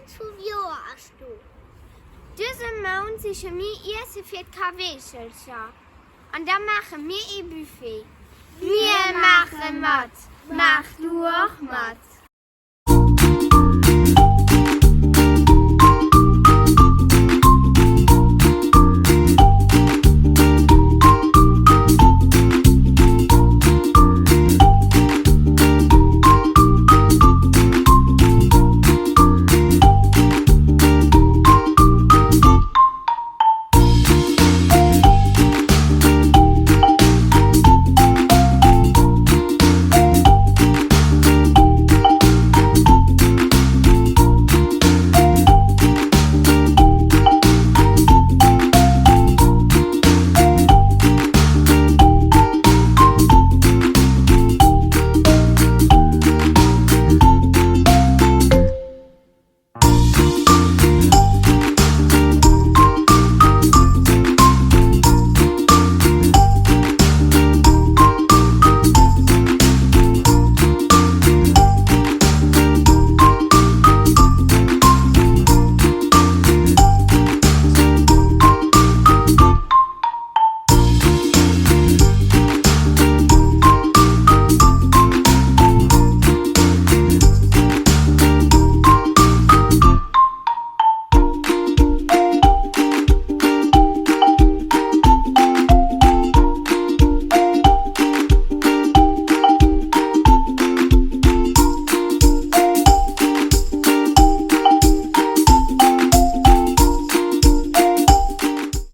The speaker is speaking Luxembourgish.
Challenge vum Joer ass do! Dëse Mount siche mir Iesse fir d'Kaweechelcher an da maache mir ee Buffet. Mir maache mat! Maach du och mat!